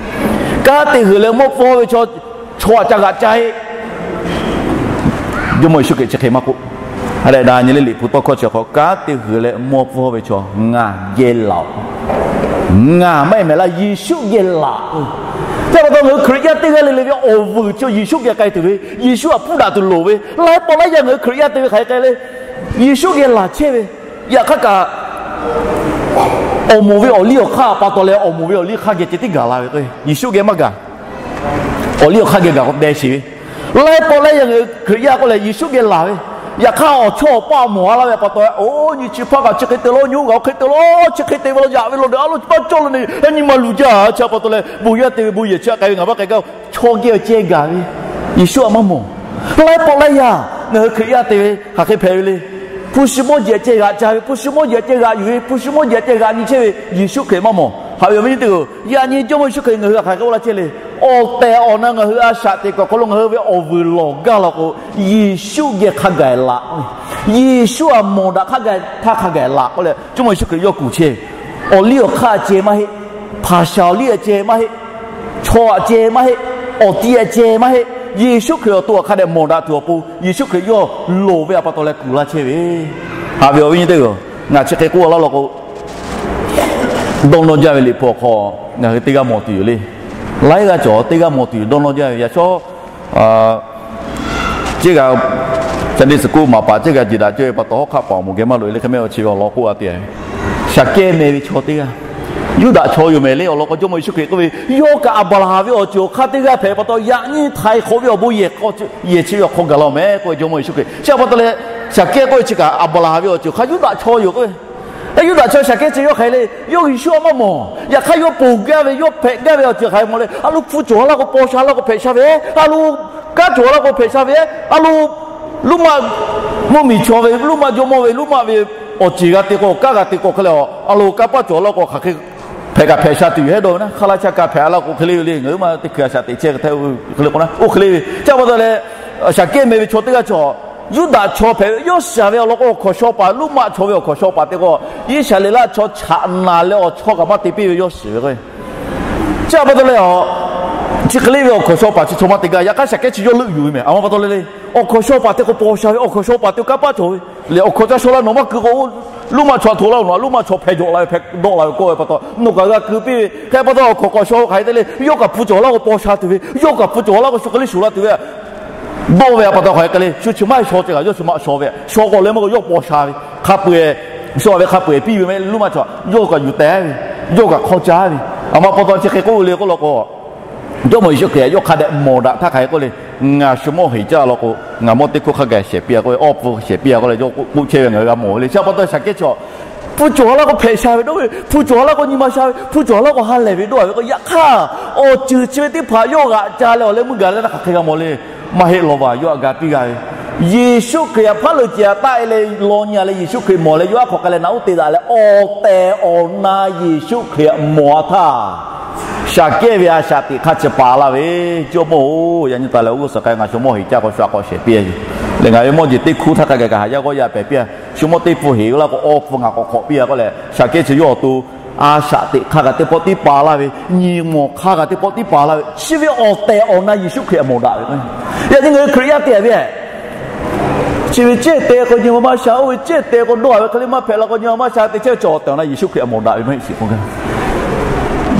Kanˉ te huiˍ leh mawˇ pfuhˇ ve chaw, chaw aꞈ ca g'aꞈ ca-e. Jawˇmawˇ Yeˍsuˆ Hkriꞈ chi hk'e maˇ k'oˆ. Hk'a dehꞈ daꞈ nyi le, Liꞈ hpu tawˇ hkawˇ chi hk'aw, Kanˉ te huiˍ leh mawˇ pfuhˇ ve chaw ngaˬ geh laꞈ-oˬ. Ngaˬ maˇ heˆ mehˍ laˇ, Yeˍsuˆ geh laꞈ-oˬ. Chi pa taw ngaˬ hui Hkriꞈ yaˇ teˇ g'aˇ le le ve awˬ vuiˬ chi Yeˍsuˆ geh k'ai tuˬ ve, Yeˍsuˆ aꞈ hpuˇ daꞈ tuˬ loˍ ve, laiˉ pawˆ laiˉ yaˇ ngaˬ hui Hkriꞈ yaˇ te ve hk'aˬ hk'e k'ai le, Yeˍsuˆ geh laˬ chehˇ ve. Yaꞈ hk'aˇ kaꞈ, awˬ moˍ ve awˬ liˇ awˬ hk'aˇ pa taw leh awˬ moˍ ve awˬ liˇ hk'aˇ geh ceh tiˉ gaˬ la ve k'o, Yeˍsuˆ geh maˇ gaˬ. Awˬ liˇ awˬ hk'aˇ geh gaˬ k'o deh sheˍ ve. Laiˉ pawˆ laiˉ yaˇ ngaˬ hui Hkriꞈ yaˇ k'oˆ leh Yeˍsuˆ geh laˬ ve. Yaꞈ hk'aˇ awˬ chawˇ awˬ paˇ mawˬ a laˇ ve pa taw, oˇ nyi chi hpaˇ kaꞈ chi hk'e te laˇ, nyi oˇ kaꞈ oˇ hk'e te laˇ, chi hk'e te ve law yaꞈ ve law de a lo paˇ cawˇ lo ne, nyi ma luˬ jaˇ. Chi pa taw leh bon yaˇ te ve bon yehˬ chi aꞈ k'ai ve ngaˬ maˇ k'ai gaˇ-oˬ. Chaw geh awˬ ceh gaˬ ve, Yeˍsuˆ aꞈ maˇ mawˬ. Laiˉ pawˆ laiˉ yaˇ ngaˬ hui Hkriꞈ yaˇ te ve hk'aˬ hk'e hpehꞈ ve le. Hpu shi mawˇ jeˬ aꞈ ceh g'aꞈ ca ve, hpu shi mawˇ jeˬ aꞈ ceh g'aꞈ yuˬ ve, hpu shi mawˇ jeˬ aꞈ ceh g'aꞈ nyi chehˇ ve Yeˍsuˆ Hkriꞈ maˇ mawˬ. Haꞈ ve awˬ viˉ nyi teˇ-oˬ, yaꞈ nyi Jawˇmawˇ Yeˍsuˆ Hkriꞈ ngaˬ hui htaꞈ hk'aˬ hk'e k'oˆ laˇ chehˇ le. Awˬ tehˬ awˬ na ngaˬ hui a shaꞈ teꞈ kuiˬ awˬ hk'aw lo ngaˬ hui ve awˬ vuiˬ lawˬ gaˇ law k'o, Yeˍsuˆ geh hk'a gaˬ laꞈ. Yeˍsuˆ aꞈ mawˬ daꞈ hk'a gaˬ htaˇ hk'a gaˬ laꞈ k'oˆ leh Jawˇmawˇ Yeˍsuˆ Hkriꞈ yawˇ kuˬ chehˇ. Awˬ liˇ awˬ hk'aˇ ceh maˇ heˆ. Hpaˍ shaˍ awˬ liˇ aꞈ ceh maˇ heˆ. Chaw aꞈ ceh maˇ heˆ. Awˬ ti aꞈ ceh maˇ heˆ. Yeˍsuˆ Hkriꞈ awˬ to aꞈ hk'a dehꞈ mawˬ daꞈ tuˬ awˬ pon Yeˍsuˆ Hkriꞈ yawˇ loˍ ve pa taw leh kuˬ laˇ chehˇ ve. Haꞈ ve awˬ viˉ nyi teˇ-oˬ, ngaˬ chi hk'e k'oˆ laˇ law k'o, dawˇ nawˇ jaˇ ve Liꞈ hpu awˬ hk'aw ngaˬ hui teˇ g'aˇ mawˬ tuˬ yoˬ le. Laiˉ g'aˇ cawˬ teˇ g'aˇ mawˬ tuˬ yoˬ, dawˇ nawˇ jaˇ ve yaꞈ shawˉ ceˇ g'a Sunday school maˍ paˍ ceˇ g'a jiˬ daꞈ cawˇ ve pa taw, hawˉ hk'aˆ paˍ awˬ moˍ geh maˇ loꞈ e le, hk'e mehˆ awˬ chi ve awˬ lawn k'oˆ a te. Shaˍ kehˇ meh ve chaw teˇ g'aˇ, Yuˇdaꞈ chaw yoˬ mehˍ le. Awˬ lawn k'o Jawˇmawˇ Yeˍsuˆ Hkriꞈ k'oˆ ve, yawˇ kaꞈ Aˍbraˍhanˍ ve awˬ ceuˬ awˬ hk'aˇ teˇ g'aˇ hpehꞈ pa taw, yaꞈ nyi htaiˍ hk'awꞈ ve awˬ bon yehˬ k'aw yehˬ chi ve awˬ hk'aw gaˬ la mehˍ k'oˆ ve Jawˇmawˇ Yeˍsuˆ Hkriꞈ. Chi pa taw leh, Shaˍ kehˇ k'oˆ ve chi kaꞈ Aˍbraˍhanˍ ve awˬ ceuˬ hk'aˇ Yuˇdaꞈ chaw yoˬ k'oˆ ve. Yuˇdaꞈ chaw Shaˍ kehˇ chi yawˇ hk'aˬ hk'e le, yawˇ Yeˍsuˆ aꞈ maˇ mawˬ. Yaꞈ hk'aˇ yawˇ ponˬ gaˇ ve, yawˇ hpehꞈ gaˇ ve awˬ ceuˬ hk'aˬ hk'e mawˬ le. A lo hpu cawˬ laˇ k'o paw sha laˇ k'o hpehꞈ sha ve, a lo kanˉ cawˬ laˇ k'o hpehꞈ sha ve, a lo luˇ maˆ mvuhˇmiˬ chaw ve, luˇ maˆ jawˇmawˇ ve, luˇ maˆ ve awˬ ceˬ g'a te k'o, kanˉ g'a te k'o hk'e le, a lo kanˇ paˆ cawˬ laˇ k'o hk'aˬ hk'e hpehꞈ kaꞈ hpehꞈ sha tuˬ yoˬ hehˉ dawˇ ve naˉ. Hk'a laˇ chaˇ kaꞈ hpehꞈ a laˇ k'o hk'e le ve le, ngaˬ hui maˇ teˇ hkui a shaꞈ teꞈ chehˇ hk'e htaˇ hk'e le k'o naˉ, oˇ hk'e le ve. Chi pa taw leh, Shaˍ kehˇ meh ve chaw teˇ g'aˇ chaw, Yuˇdaꞈ chaw hpehꞈ ve, yawˇ shiˍ ve awˬ lawn k'o awˬ hkawnˍ shaw paˍ, luˇ maˆ chaw ve awˬ hkawnˍ shaw paˍ te k'o, Iˉsaˍreˍlaˆ chaw chaꞈ naˍ leh awˬ chawˇ kaꞈ maˇ te piˇ ve yawˇ shiˍ ve k'o, chi pa taw leh, chi hk'e le ve awˬ hkawnˍ shaw paˍ chi chaw maˇ te gaˇ. Yaꞈ hk'aˇ Shaˍ kehˇ chi yawˇ leuˆ yuˬ ve mehˍ. A ma pa taw leh le, awˬ hkawnˍ shaw paˍ te k'o paw sha ve, awˬ hkawnˍ shaw paˍ te k'o kanˇ paˆ cawˬ ve le. Awˬ hkawꞈ ca shaw la nawˬ maˇ keu k'o, luˇ maˆ chaw htoꞈ la nawˬ, luˇ maˆ chaw hpehꞈ jawꞈ la ve hpehꞈ dawˆ la ve kawˆ ve pa taw, nawˬ kaꞈ g'a keu piˇ ve. Hk'e pa taw awˬ hkawnˍ k'awꞈ shaw hk'aˬ hk'e te le, yawˇ kaꞈ hpu cawˬ laˇ k'o paw sha tuˬ ve, yawˇ kaꞈ hpu cawˬ laˇ k'o shu hk'e le shuˍ la tuˬ ve dawˆ ve pa taw hk'aˬ hk'e te le, shu chi maˇ shaw ceh kaꞈ yawˇ chi maˇ shaw ve, shaw k'o leh maˇ k'o yawˇ paw sha ve, hk'a peu-eˬ shaw ve hk'a peu-eˬ piˇ ve mehˍ. Luˇ maˆ chaw yawˇ kaꞈ yuˬ teh ve, yawˇ kaꞈ hk'aw caˇ ve. A ma pa taw chi hk'e k'oˆ ve le k'oˆ law k'o, Jawˇmawˇ Yeˍsuˆ Hkriꞈ yawˇ hk'a dehꞈ mawˬ daꞈ htaˇ hk'aˬ hk'e k'oˆ le, Ngaˬ shu mawˇ heˍ caˇ law k'o, ngaˬ mawˇ teˇ hkawˇ hk'a gaˬ shehˍ piˇ a k'oˆ ve, awˇ pfuhˇ shehˍ piˇ a k'oˆ leh, yawˇ k'oˆ chehˇ ve ngaˬ hui g'a mawˬ ve le. Chi pa taw Shaˍ kehˇ chaw, hpu cawˬ laˇ k'o hpehꞈ sha ve dawˇ ve, hpu cawˬ laˇ k'o nyi ma sha ve, hpu cawˬ laˇ k'o ha lehˬ ve dawˇ ve k'o, yaꞈ hk'aˇ awˬ ceuˬ chi ve teˇ hpaˍ yawˇ g'aꞈ ca leh awˬ leh meuˇ gaˬ leh htaˇ hk'aˬ hk'e g'a mawˬ le. Maˇ heˆ law vaˬ, yawˇ htaꞈ ga piˇ g'a ve, Yeˍsuˆ Hkriꞈ htaꞈ hpaˉ leuˬ cehˬ htaꞈ taˆ e leh law nyi a leh Yeˍsuˆ Hkriꞈ mawˬ leh yawˇ aˉ hk'aw k'ai leh naꞈ uˉ te daꞈ leh awˬ tehˬ awˬ na Yeˍsuˆ Hkriꞈ htaꞈ mawˬ a htaˇ, Shaˍ kehˇ ve a shaꞈ teꞈ hk'aˇ chi paˍ laˇ ve, Jawˇmawˇ-oˬ, yaꞈ nyi taˍ leh awˬ g'uˇ suhˍ k'ai ngaˬ shu mawˇ heˍ caˇ k'o shu a k'awꞈ shehˍ piˇ a le. Leh ngaˬ ve mawˇ jeˬ teˇ hkuˇ htaˇ hk'a gaˬ kaꞈ haꞈ yaˇ g'awˇ yaˇ pehˍ piˇ a, shu mawˇ teˇ pfuhˇ heˍ laˇ k'o awˇ pfuhˇ ngaˬ k'awꞈ hk'awꞈ piˇ a k'oˆ leh, Shaˍ kehˇ chi yawˇ awˬ to a shaꞈ teꞈ hk'aˇ kaꞈ teˇ pawˆ tiˉ paˍ laˇ ve, nyi mawˬ hk'aˇ kaꞈ teˇ pawˆ tiˉ paˍ laˇ ve, chi ve awˬ tehˬ awˬ na Yeˍsuˆ Hkriꞈ htaꞈ mawˬ daꞈ ve k'o, yaꞈ nyi ngaˬ hui Hkriꞈ yaˇ te a ve, chi ve cehˇ teh k'o nyi ma maˇ sha, oˇ ve cehˇ teh k'o dawˇ a ve hk'e le maˇ hpehꞈ la k'o nyi ma maˇ sha te chehˇ ve chaw awˬ tehˬ awˬ na Yeˍsuˆ Hkriꞈ htaꞈ mawˬ daꞈ ve maˇ heˆ shiˍ k'o,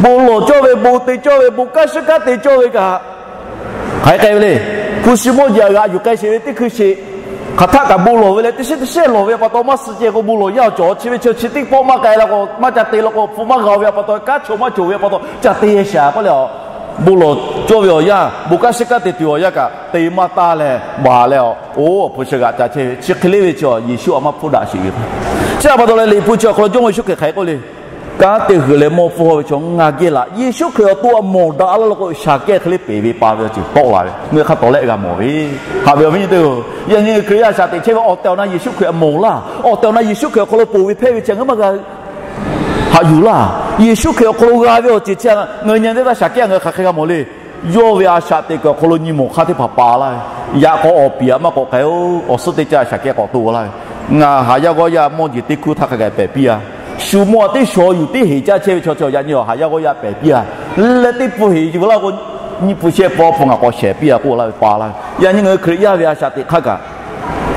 bon lawˬ cawˇ ve, bon te cawˇ ve, bon kanˉ shiˉ kanˉ te cawˇ ve kaꞈ, hk'aˬ hk'e k'ai ve le. Hpu shi mawˇ jeˬ htaꞈ g'aꞈ yuˬ k'ai sheˍ ve teˇ hkui sheˍ, Hk'aˬ htaˆ kaꞈ bon lawˬ ve leh teˇ shehˉ teˇ shehˉ lawˬ ve pa taw maˇ suh ceh k'o, bon lawˬ yaˇ awˬ cawˬ chi ve chi chi teˇ pawˆ maˇ k'ai la k'o, maˇ ca te la k'o, hpu maˇ g'a ve pa taw, kanˉ chaw maˇ cawˬ ve pa taw ca te shehˍ k'oˆ leh, bon lawˬ cawˇ ve awˬ yanˇ, bon kanˉ shiˉ kanˉ te tuˬ awˬ yanˇ kaꞈ te maˇ taˇ leh, baˬ leh, oˇ awˬ hpu shi g'aꞈ ca chehˇ ve chi hk'e le ve chi Yeˍsuˆ a maˇ hpfuhˇ daꞈ sheˍ ve. Chi a pa taw leh Liꞈ hpu chi awˬ hk'aw lo Jawˇmawˇ Yeˍsuˆ Hkriꞈ hk'aˬ hk'e k'oˆ le, kanˉ te huiˬ leh mawˇ pfuhˇ haw ve chaw ngaˬ geh laꞈ. Yeˍsuˆ Hkriꞈ awˬ to a mawˬ daꞈ la la k'o, shaˍ kehˇ hk'e le peˬ ve pa ve awˬ ceuˬ tawˆ la ve, ngaˬ hui hk'a tawˍ lehˆ g'a mawˬ ve. Haꞈ ve awˬ viˉ nyi teˇ-oˬ, yaꞈ nyi Hkriꞈ yaˇ shaꞈ teꞈ chehˇ ve awˬ tehˬ awˬ na Yeˍsuˆ Hkriꞈ a mawˬ laˇ. Awˬ tehˬ awˬ na Yeˍsuˆ Hkriꞈ awˬ hk'aw lo ponˬ ve hpehˇ ve chi ngaˬ hui maˇ g'a haꞈ yuˬ laˇ. Yeˍsuˆ Hkriꞈ awˬ hk'aw lo g'a ve awˬ ceuˬ chi ngaˬ hui nyi teˇ htaˇ shaˍ kehˇ ngaˬ hui hk'aˬ hk'e g'a mawˬ le. Yawˇ ve a shaꞈ teꞈ kuiˬ awˬ hk'aw lo nyi mawˬ hk'aˇ teˇ hpaˍ pa laˇ ve, yaꞈ k'aw awˬ piˍ aꞈ maˇ k'awꞈ k'ai-oˬ, awˬ suhˉ teˇ caˇ shaˍ kehˇ k'awꞈ to laˇ ve, ngaˬ haˍ yaˇ g'awˇ yaˇ mawˇ jeˬ teˇ hkuˇ htaˇ hk'a gaˬ pehˬ piˇ-a. Shu mawˇ a teˇ shaw yuˬ teˇ heˍ caˇ chehˇ ve chaw chi yaꞈ nyi awˬ haˍ yaˇ g'awˇ yaˇ pehˬ piˇ-a. Leh teˇ pun heˍ yuˬ laˇ k'o, nyiˇ pun shehˆ pawˆ pun ngaˬ k'awꞈ shehˍ piˇ-a k'oˆ laˇ ve pa laˇ ve. Yaꞈ nyi ngaˬ hui Hkriꞈ yaˇ ve a shaꞈ teꞈ hk'aˇ kaꞈ,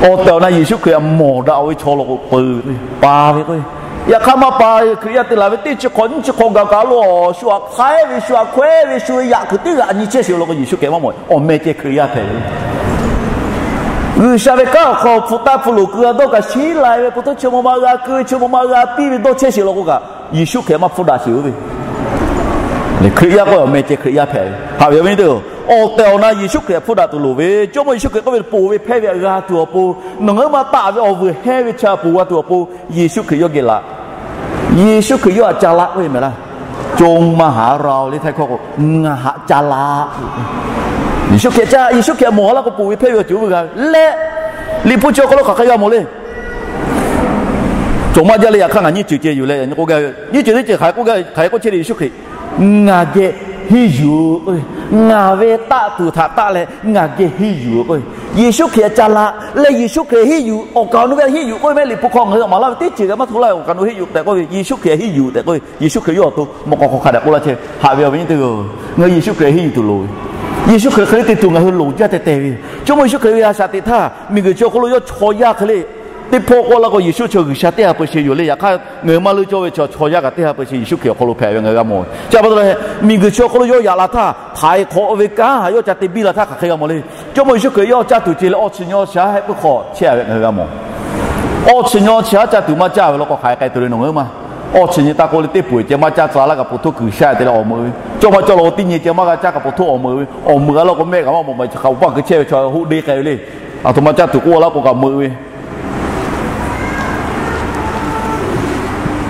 awˬ tehˬ awˬ na Yeˍsuˆ Hkriꞈ a mawˬ daꞈ ve chaw law k'o, peu ve pa ve k'o, yaꞈ hk'aˇ maˇ pa ve Hkriꞈ yaˇ te laˬ ve teˇ chi hk'awꞈ nyiˇ chi hk'awꞈ gaˬ kaꞈ lo, shu aꞈ hk'aiˉ ve, shu aꞈ hkawehˉ ve, shu ve yaꞈ kuiˬ teˇ g'aˇ nyi chehˇ sheˍ law k'o, Yeˍsuˆ Hkriꞈ maˇ mawˬ, awˬ meh ceh Hkriꞈ yaˇ hpehꞈ ve. G'uiˬsha ve kanˉ awˬ hk'aw hpu taˇ hpu loˍ keu a dawˇ kaꞈ shiˉ lai ve, po htaˇ chi maw ma g'a keu, chi maw ma g'a piˇ ve dawˇ chehˇ sheˍ law k'o kaꞈ, Yeˍsuˆ Hkriꞈ maˇ hpfuhˇ daꞈ sheˍ-oˬ ve. Hkriꞈ yaˇ k'oˆ ve awˬ meh ceh Hkriꞈ yaˇ hpehꞈ ve. Haꞈ ve awˬ viˉ nyi teˇ-oˬ, awˬ tehˬ awˬ na Yeˍsuˆ Hkriꞈ hpfuhˇ daꞈ tuˬ loˍ ve. Jawˇmawˇ Yeˍsuˆ Hkriꞈ k'oˆ ve, ponˬ ve hpehˇ ve g'a tuˬ awˬ pon, nawˬ ngaˬ hui maˇ taˆ ve awˬ vuiˬ hehnˇ ve chi ponˬ g'a tuˬ awˬ pon, Yeˍsuˆ Hkriꞈ yawˇ geh laꞈ. Yeˍsuˆ Hkriꞈ yawˇ haꞈ ca laˆ k'oˆ ve mehˍ laˇ. จงมาหาเรา le htaiˇ hkawˇ k'o, ngaˬ haꞈ ca laˆ. Yeˍsuˆ Hkriꞈ ca, Yeˍsuˆ Hkriꞈ mawˬ laˇ k'o, ponˬ ve hpehˇ ve awˬ ceuˬ oˇ ve g'a ve leh, Liꞈ hpu chi awˬ hk'aw lo hk'aˬ hk'e g'a mawˬ le. Cawˬ maˇ jaˇ leh yaꞈ hk'aˇ ngaˬ nyiˇ ceuˬ ceh yuˬ leh yaꞈ nyi k'oˆ gaˇ ve, nyiˇ ceuˬ teˇ ceuˬ hk'aˬ hk'e k'oˆ gaˇ ve, hk'aˬ hk'e k'oˆ chehˇ le, Yeˍsuˆ Hkriꞈ ngaˬ geh henˇ yuˬ k'oˆ ve, ngaˬ ve taˆ tuˬ htaꞈ taˆ leh ngaˬ geh henˇ yuˬ k'oˆ ve, Yeˍsuˆ Hkriꞈ ca laꞈ leh Yeˍsuˆ Hkriꞈ henˇ yuˬ, awˬ kaˍ awˬ nu ve henˇ yuˬ k'oˆ ve meh. Liꞈ hpu hk'aw ngaˬ hui maˍ laˇ ve teˇ ceuˬ kaꞈ maˇ hto laˇ ve, awˬ kaˍ awˬ nu henˇ yuˬ tehꞈ k'oˆ ve, Yeˍsuˆ Hkriꞈ henˇ yuˬ tehꞈ k'oˆ ve, Yeˍsuˆ Hkriꞈ yawˇ awˬ to mawꞈ k'aw hk'aw hk'a dehꞈ k'oˆ laˇ chehˇ. Haꞈ ve awˬ viˉ nyi teˇ-oˬ, ngaˬ hui Yeˍsuˆ Hkriꞈ henˇ yuˬ tuˬ loˍ ve. Yeˍsuˆ Hkriꞈ hk'e le te tuˬ ngaˬ hui loˍ jaˇ tehꞈ tehˬ ve. Jawˇmawˇ Yeˍsuˆ Hkriꞈ ve a shaꞈ teꞈ htaˇ, miˬguiˬ chi awˬ hk'aw lo yawˇ chaw yaˇ hk'e le teˇ hpawˇ k'oˆ laˇ k'o, Yeˍsuˆ chi G'uiˬsha teˇ ha peu sheˍ yoˬ le. Yaꞈ hk'aˇ ngaˬ hui maˇ leuˉ cawˇ ve chaw, chaw yaˇ kaꞈ teˇ ha peu sheˍ Yeˍsuˆ Hkriꞈ awˬ hk'aw lo hpehꞈ ve ngaˬ hui g'a mawˬ. Chi a pa taw leh, miˬguiˬ chi awˬ hk'aw lo yawˇ yaꞈ la htaˇ, htaiˍ hk'awꞈ ve kanˉ htaꞈ yawˇ ca te biˇ la htaˇ hk'aˬ hk'e g'a mawˬ le. Jawˇmawˇ Yeˍsuˆ Hkriꞈ yawˇ caˇ tuˬ ce leh awˇ chi nyi awˇ chi haˉ hehˆ puiˉ hk'aw chehˇ a ve ngaˬ hui g'a mawˬ. Awˇ chi nyi awˇ chi haˉ caˇ tuˬ maˇ caˇ ve law k'o, hk'aˬ hk'e k'ai tuˬ le nawˬ ngaˬ hui maˇ. Awˇ chi nyi taˇ k'oˆ le, teˇ pawˆ ceh maˇ caˇ tcuh laˇ kaꞈ po htoˇ kuiˬ sha te leh awˬ meuꞈ ve, cawˇ maˇ cawˇ law k'o, teˇ nyi ceh maˇ g'a caˇ kaꞈ po htoˇ awˬ meuꞈ ve, awˬ meuꞈ a law k'o mehˆ kaꞈ maˇ mawˬ, maˇ chi hk'a uˉ paˇ keu chehˇ ve chaw hoˆ deˇ k'ai ve le. Aˬ htoꞈ ma caˇ tuˬ k'oˆ laˇ k'o kaꞈ meuꞈ ve.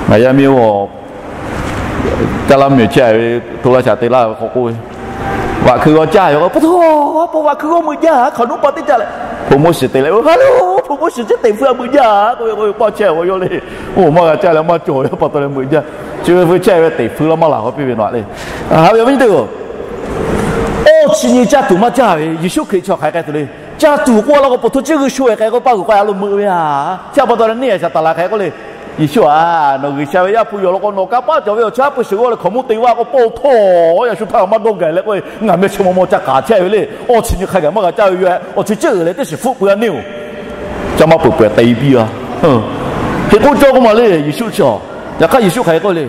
Ngaˬ yaˇ miˇ-oˬ, caˇ laˇ meuꞈ chehˇ ve, to laˇ shaˍ te laˇ ve hk'aw k'oˆ ve, vaꞈ hkui g'aw caˇ ve k'o, po htoˇ, po vaꞈ hkui g'aw meuꞈ jaˇ, hk'aˬ nuˇ pa teˇ caˇ leh, hpu moˇ shiˍ te leh, ha lo, hpu moˇ shiˍ chi teꞈ hpu a meuꞈ jaˇ k'oˆ ve k'o, paˇ chehˇ awˬ yawˇ le. Oˇ maˇ g'a caˇ leh maˇ cawˬ ve pa taw leh meuꞈ jaˇ. Chi ve hpu chehˇ ve teꞈ hpu la maˇ laˬ k'o piˇ ve nawˬ le. Haꞈ ve awˬ viˉ nyi teˇ-oˬ, awˇ chi nyi caˇ tuˬ maˇ caˇ ve Yeˍsuˆ Hkriꞈ chi hk'aˬ hk'e k'ai tuˬ le. Caˇ tuˬ k'oˆ laˇ k'o, po htoˇ ciˉ g'uiˇ sho-e k'ai k'o, paˇ g'uiˬ k'ai a lo meuꞈ ve a. Chi a pa taw leh neˇ haiˬ Saˍtanˍ laˬ hk'e k'oˆ le, Yeˍsuˆ-a, nawˬ G'uiˬsha ve Yaˇ hpu yoˬ law k'o, nawˬ kanˇ paˆ cawˬ ve awˬ chi haˉ pui shiˍ g'awˇ leh hkaoˍmonˇ te vaˇ k'o, paw htawˇ yaꞈ shu htaˇ maˇ dawˇ gaˬ leh k'oˆ ve, ngaˬ meh chi maw maw ca k'aˍ chehˇ ve le. Awˇ chi nyi hk'a gaˬ maˇ g'a caˇ ve yoˬ. Awˬ chi ciˉ uiˍ leh teˇ shiˍ hpfuhˆ pui a neˇ-oˬ, ca maˇ peuˬ peuˬ te biˇ a. Hk'e k'oˆ cawˇ k'oˆ ma le Yeˍsuˆ chi a. Yaꞈ hk'aˇ Yeˍsuˆ hk'aˬ hk'e k'oˆ le,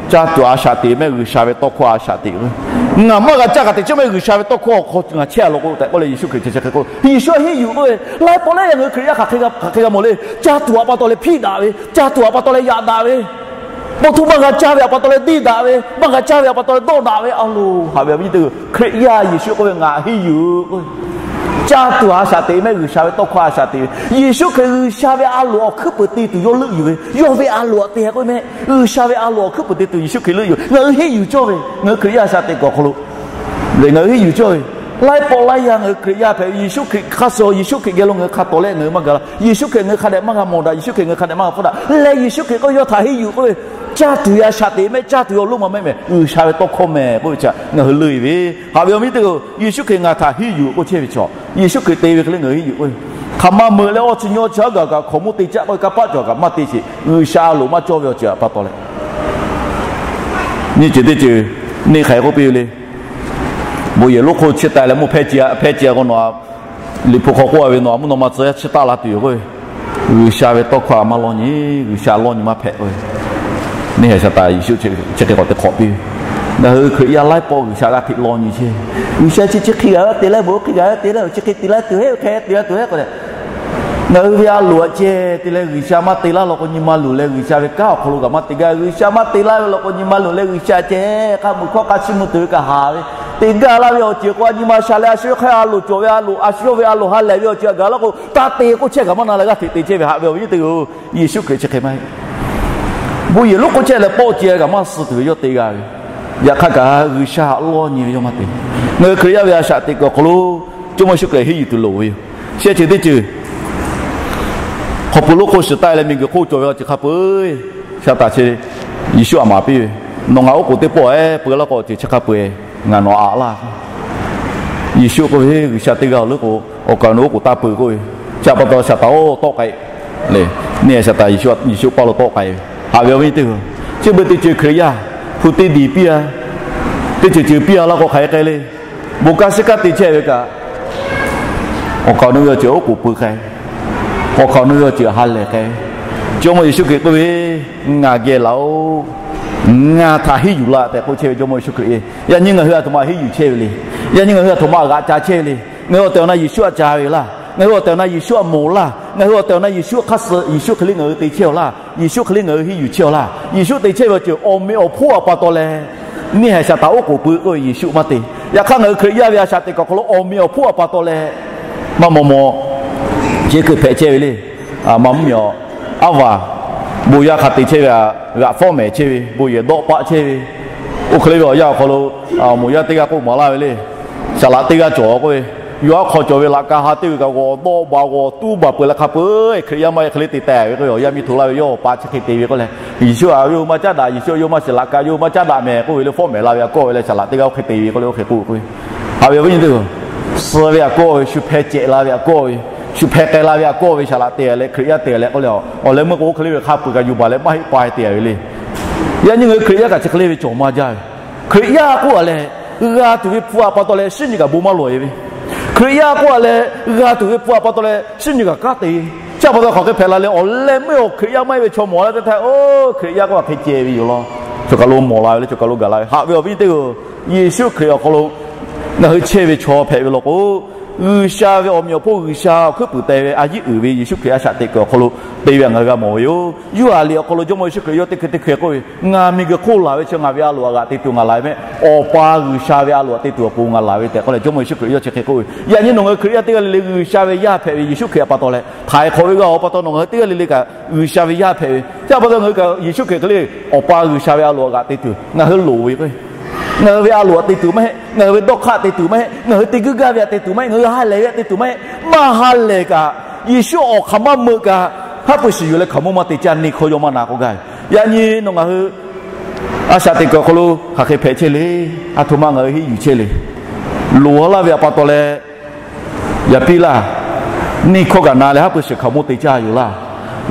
caˇ tuˬ a shaꞈ teꞈ mehˆ, G'uiˬsha ve tawˇ hkawˇ a shaꞈ teꞈ ve. Ngaˬ maˇ g'a caˇ kaꞈ teꞈ chehˇ mehˆ, G'uiˬsha ve tawˇ hkawˇ awˬ hk'aw ngaˬ chehˇ a law k'o tehꞈ k'oˆ leh Yeˍsuˆ Hkriꞈ chi hk'e k'oˆ. Yeˍsuˆ henˇ yuˬ k'oˆ ve, laiˉ pawˆ laiˉ yaꞈ ngaˬ hui Hkriꞈ yaˇ hk'aˬ hk'e g'a mawˬ le. Caˇ tuˬ a pa taw leh hpiˇ daꞈ ve, caˇ tuˬ a pa taw leh yaꞈ daꞈ ve, po htoˇ maˇ g'a caˇ ve a pa taw leh diˇ daꞈ ve, maˇ g'a caˇ ve a pa taw leh dawˆ daꞈ ve a loˬ. Haꞈ ve awˬ viˉ nyi teˇ-oˬ, Hkriꞈ yaˇ Yeˍsuˆ k'oˆ ve ngaˬ henˇ yuˬ k'oˆ ve, caˇ tuˬ a shaꞈ teꞈ mehˆ, G'uiˬsha ve tawˇ hkawˇ a shaꞈ teꞈ ve. Yeˍsuˆ Hkriꞈ G'uiˬsha ve a loˍ awˬ hkuiˉ peuˬ te tuˬ yawˇ leuˆ yuˬ ve, yawˇ ve a loˍ aꞈ te k'oˆ mehˆ, G'uiˬsha ve a loˍ awˬ hkuiˉ peuˬ te tuˬ Yeˍsuˆ Hkriꞈ leuˆ yuˬ. Ngaˬ hui henˇ yuˬ cawˇ ve, ngaˬ hui Hkriꞈ yaˇ a shaꞈ teꞈ kuˬ awˬ hk'aw lo lehˬ ngaˬ hui henˇ yuˬ cawˇ ve. Laiˉ pawˆ laiˉ yaꞈ ngaˬ hui Hkriꞈ yaˇ hpehꞈ ve, Yeˍsuˆ Hkriꞈ hk'a suh Yeˍsuˆ Hkriꞈ geh lo ngaˬ hui hk'a tawˍ leh ngaˬ hui maˇ gaˬ la. Yeˍsuˆ Hkriꞈ ngaˬ hui hk'a dehꞈ maˇ g'a mawˬ daꞈ, Yeˍsuˆ Hkriꞈ ngaˬ hui hk'a dehꞈ maˇ g'a hpfuhˇ daꞈ leh Yeˍsuˆ Hkriꞈ k'oˆ yawˇ htaꞈ henˇ yuˬ k'oˆ ve, caˇ tuˬ a shaꞈ teꞈ mehˆ, caˇ tuˬ awˬ lonˉ maˇ mehˆ mehˆ, G'uiˬsha ve tawˇ hkawˇ mehˬ k'oˆ ve chi ngaˬ hui leuˆ ve. Haꞈ ve awˬ viˉ teˇ-oˬ, Yeˍsuˆ Hkriꞈ ngaˬ htaꞈ henˇ yuˬ k'oˆ chehˇ ve chaw, Yeˍsuˆ Hkriꞈ te ve hk'e le ngaˬ hui henˇ yuˬ k'oˆ ve, hk'aˬ ma meuꞈ leh awˇ chi nyi awˇ chi haˉ gaˬ kaꞈ hkaoˍmonˇ te caˆ k'oˆ ve, kanˇ paˆ cawˬ kaꞈ maˇ te sheˍ. G'uiˬsha a loˍ maˇ cawˇ ve awˬ ceuˬ a pa taw leh, nyiˇ ceuˬ teˇ ceuˬ neˇ hk'aˬ hk'e k'oˆ piˇ ve le. Bon yehˬ lonˉ hk'oˆ chiˇ taˍ leh mvuhˇ hpehˇ ce, hpehˇ ce k'o nawˬ, Liꞈ hpu hk'aw k'oˆ a ve, nawˬ a mvuhˇ naw ma tcuh yaˇ chiˇ taˆ la tuˬ yoˬ k'oˆ ve, G'uiˬsha ve tawˇ hkawˇ a maˇ lawˇ nyi, G'uiˬsha lawˇ nyi maˇ hpehꞈ k'oˆ ve, neˇ haiˬ Saˍtanˍ Yeˍsuˆ chi hk'e k'awꞈ te hk'awꞈ piˇ ve. Ngaˬ hui Hkriꞈ yaˇ laiˉ pawˆ G'uiˬsha g'aˇ hteꞈ lawˇ nyi chehˇ. G'uiˬsha chi chi hk'e g'a te leh, bon hk'e g'a te leh, chi hk'e te la tuˬ heˆ, hk'e te la tuˬ heˆ k'o leh, Ngaˬ hui ve a loˍ aꞈ ceh te leh G'uiˬsha maˇ te laˇ law k'o, nyi ma luˬ leh G'uiˬsha ve kanˉ awˬ hk'aw lo kaꞈ maˇ te gaˇ. G'uiˬsha maˇ te laˇ ve law k'o, nyi ma luˬ leh G'uiˬsha ceh hk'a muiˬ hkawˇ hk'a chiˇ mvuh tuˬ ve kaꞈ haˍ ve, te gaˇ laˇ ve awˬ ceuˬ k'o, a nyi ma sha leh a shu hk'e a loˍ cawˬ ve a loˍ, a shu yawˇ ve a loˍ ha lehˬ ve awˬ ceuˬ htaꞈ gaˬ laˇ k'o, taˇ te k'oˆ chehˇ kaꞈ maˇ na leh g'aˇ hteꞈ te chehˇ ve haꞈ ve awˬ viˉ teˇ hpaˍ-oˬ. Yeˍsuˆ Hkriꞈ chi hk'e maˇ heˆ. Bon yehˬ lonˉ k'oˆ chehˇ leh pawˆ ceh kaꞈ maˇ suh tuˬ ve yawˇ te g'a ve. Yaꞈ hk'aˇ kaꞈ G'uiˬsha htaꞈ lawˇ nyi ve yawˇ maˇ te. Ngaˬ hui Hkriꞈ yaˇ ve a shaꞈ teꞈ kuiˬ awˬ hk'aw lo Jawˇmawˇ Yeˍsuˆ Hkriꞈ henˇ yuˬ tuˬ loˍ ve yoˬ. Shehˆ ceuˬ teˇ ceuˬ, hk'aw pui lonˉ hk'oˆ shiˍ taˆ leh miˬguiˬ hk'oˆ cawˬ ve awˬ ceuˬ hk'a peu-eˬ Saˍtanˍ chi Yeˍsuˆ htaꞈ maˍ piˇ ve, Nawˬ ngaˬ oˉ k'oˍ teˇ pawˆ-eˬ peu laˇ k'o, awˬ ceuˬ chi hk'a peu-eˬ ngaˬ nawˬ aꞈ laˇ. Yeˍsuˆ k'oˆ ve, G'uiˬsha teˇ g'aˇ-oˬ leuˉ k'o, awˬ kaˍ awˬ nu oˉ k'oˍ taˇ peu k'oˆ ve. Chi pa taw Saˍtanˍ-oˬ, tawˆ k'ai le. Neˇ haiˬ Saˍtanˍ Yeˍsuˆ pa lo tawˆ k'ai ve haꞈ ve awˬ viˉ teˇ hpaˍ-oˬ. Chi beuꞈ teˇ ceuˬ Hkriꞈ yaˇ hpu teˇ diˬ piˇ-a, teˇ ceuˬ ceuˬ piˇ-a laˇ k'o hk'aˬ hk'e k'ai le. Bon kanˉ shiˉ kanˉ te chehˇ ve kaꞈ, awˬ kaˍ awˬ nu ve awˬ ceuˬ oˉ k'oˍ peu k'ai, awˬ kaˍ awˬ nu ve awˬ ceuˬ ha lehˬ k'ai. Jawˇmawˇ Yeˍsuˆ Hkriꞈ k'oˆ ve, Ngaˬ geh laˬ-oˬ, ngaˬ htaꞈ henˇ yuˬ laˇ tehꞈ k'oˆ chehˇ ve Jawˇmawˇ Yeˍsuˆ Hkriꞈ. Yaꞈ nyi ngaˬ hui a htoꞈ ma henˇ yuˬ chehˇ ve le. Yaꞈ nyi ngaˬ hui a htoꞈ ma g'aꞈ ca chehˇ ve le. Ngaˬ hui awˬ tehˬ awˬ na Yeˍsuˆ htaꞈ ca ve laˇ. Ngaˬ hui awˬ tehˬ awˬ na Yeˍsuˆ htaꞈ mawˬ laˇ. Ngaˬ hui awˬ tehˬ awˬ na Yeˍsuˆ hk'aˇ suh, Yeˍsuˆ hk'e le ngaˬ hui te chehˇ-aw laˇ. Yeˍsuˆ hk'e le ngaˬ hui henˇ yuˬ chehˇ-aw laˇ. Yeˍsuˆ te chehˇ ve awˬ ceuˬ awˬ meꞈ awˬ hponˇ htaꞈ pa taw leh, neˇ haiˬ Saˍtanˍ oˉ k'oˍ peu k'oˆ ve Yeˍsuˆ maˇ te. Yaꞈ hk'aˇ ngaˬ hui Hkriꞈ yaˇ ve a shaꞈ teꞈ kuiˬ awˬ hk'aw lo awˬ meꞈ awˬ hponˇ htaꞈ pa taw leh, maˇ maw maw chi kuiˬ hpehꞈ chehˇ ve le. Maˇ mvuhˇmiˬ aw, aˉ vaˬ bon yaˇ hk'a te chehˇ ve, g'aꞈ fawˉ mehˍ chehˇ ve, bon yehˬ dawˆ paˆ chehˇ ve, oˇ hk'e le ve awˬ yanˇ awˬ hk'aw lo, moˍ yaˇ teˇ g'aˇ k'oˆ maˍ laˇ ve le. Saˍ laꞈ teˇ g'aˇ cawˬ k'oˆ ve, yawˇ aˉ hk'aw cawˬ ve laꞈ ka ha teˇ g'uiˬ kaꞈ g'awˬ dawˆ baˬ g'awˬ tuˉ baˬ peuˬ leh hk'a peu-eˬ Hkriꞈ yaˇ maˇ heˆ hk'e le te teh ve k'oˆ ve awˬ yanˇ miˇ hto laˇ ve yawˇ awˬ pa chi hk'e te ve k'oˆ leh, Yeˍsuˆ-aˬ, yawˇ maˇ caˉ daꞈ, Yeˍsuˆ-aˬ, yawˇ maˇ shiˍ laꞈ ka, yawˇ maˇ caˉ daꞈ mehˍ k'oˆ ve le, fawˉ mehˍ la ve aꞈ kawˆ ve leh saˍ laꞈ teˇ g'aˇ oˇ hk'e te ve k'oˆ le, oˇ hk'e k'oˆ k'oˆ ve. Haꞈ ve awˬ viˉ nyi teˇ hpaˍ-oˬ, suh ve aꞈ kawˆ ve, shu hpeh cehꞈ la ve aꞈ kawˆ ve, shu hpeh k'ai la ve aꞈ kawˆ ve saˍ laꞈ te leh Hkriꞈ yaˇ te leh k'oˆ le, awˬ leh meuˇ k'o oˇ hk'e le ve hk'a peu-eˬ kaꞈ yuˬ baˬ leh maˇ heˆ pa te ve le. Yaꞈ nyi ngaˬ hui Hkriꞈ yaˇ kaꞈ chi hk'e le ve cawˬ maˇ jaˇ ve. Hkriꞈ yaˇ k'oˆ-a leh, g'a tuˬ ve hpu htaꞈ pa taw leh shinˉ nyi kaꞈ bon maˇ lawˬ-e ve. Hkriꞈ yaˇ k'oˆ-a leh, g'a tuˬ ve hpu htaꞈ pa taw leh shinˉ nyi kaꞈ kanˉ te. Chi pa taw hk'aˬ hk'e hpehꞈ la leh awˬ leh meuˇ awˬ Hkriꞈ yaˇ maˇ heˆ ve chaw mawˬ la teˇ htaˇ, oˇ Hkriꞈ yaˇ k'oˆ-a hk'e ceh ve yoˬ law. Chaw kaˬ lo mawˬ la ve le, chaw kaˬ lo gaˬ la ve. Haꞈ ve awˬ viˉ teˇ hpaˍ-oˬ, Yeˍsuˆ Hkriꞈ awˬ hk'aw lo ngaˬ hui chehˇ ve chaw hpehꞈ ve law k'o, G'uiˬsha ve awˬ meꞈ awˬ hponˇ G'uiˬsha awˬ hkuiˉ puiˍ teh ve a yiˉ uiˍ ve Yeˍsuˆ Hkriꞈ a shaꞈ teꞈ kuiˬ awˬ hk'aw lo te ve htaꞈ ngaˬ hui g'a mawˬ ve yoˬ. Yoˇhanˬ liꞈ awˬ hk'aw lo Jawˇmawˇ Yeˍsuˆ Hkriꞈ yawˇ teˇ hkui teˇ hkui k'oˆ ve, Ngaˬ miˬguiˬ hk'oˆ laˬ ve chi ngaˬ ve a loˍ htaꞈ g'aꞈ te tuˬ ngaˬ laˬ ve mehˆ. Awˬ pa G'uiˬsha ve a loˍ htaꞈ te tuˬ awˬ pon ngaˬ laˬ ve tehꞈ k'oˆ leh Jawˇmawˇ Yeˍsuˆ Hkriꞈ yawˇ chi hk'e k'oˆ ve. Yaꞈ nyi nawˬ ngaˬ hui Hkriꞈ yaˇ teˇ g'aˇ le le G'uiˬsha ve yaˇ hpehꞈ ve Yeˍsuˆ Hkriꞈ htaꞈ pa taw leh htaiˍ hk'awꞈ ve g'a-oˬ pa taw nawˬ ngaˬ hui teˇ g'aˇ le le kaꞈ G'uiˬsha ve yaˇ hpehꞈ ve. Chi pa taw ngaˬ hui kaꞈ Yeˍsuˆ Hkriꞈ hk'e le Awˬ pa G'uiˬsha ve a loˍ htaꞈ g'aꞈ te tuˬ ngaˬ hui loˍ ve k'o, ngaˬ hui ve a loˍ htaꞈ te tuˬ maˇ heˆ, ngaˬ hui ve dawˇ hk'aˇ te tuˬ maˇ heˆ, ngaˬ hui te guiˇ gaˇ ve htaꞈ te tuˬ maˇ heˆ, ngaˬ hui ha lehˬ ve htaꞈ te tuˬ maˇ heˆ. Maˇ ha lehˬ kaꞈ, Yeˍsuˆ awˬ hk'aˬ maˇ meuꞈ kaꞈ, haˉ pui shiˍ yuˬ leh hkaoˍmonˇ maˇ te caˇ neˇ hkawˇ yawˇ maˇ na k'oˆ gaˇ ve. Yaꞈ nyi nawˬ ngaˬ hui a shaꞈ teꞈ kuiˬ awˬ hk'aw lo hk'aˬ hk'e hpehꞈ chehˇ le. A htoꞈ ma ngaˬ hui henˇ yuˬ chehˇ le. Loˍ laˇ ve htaꞈ pa taw leh yaꞈ piˇ laˇ. Neˇ hkawˇ kaꞈ na leh haˉ pui shiˍ hkaoˍmonˇ te caˇ yoˬ laˇ.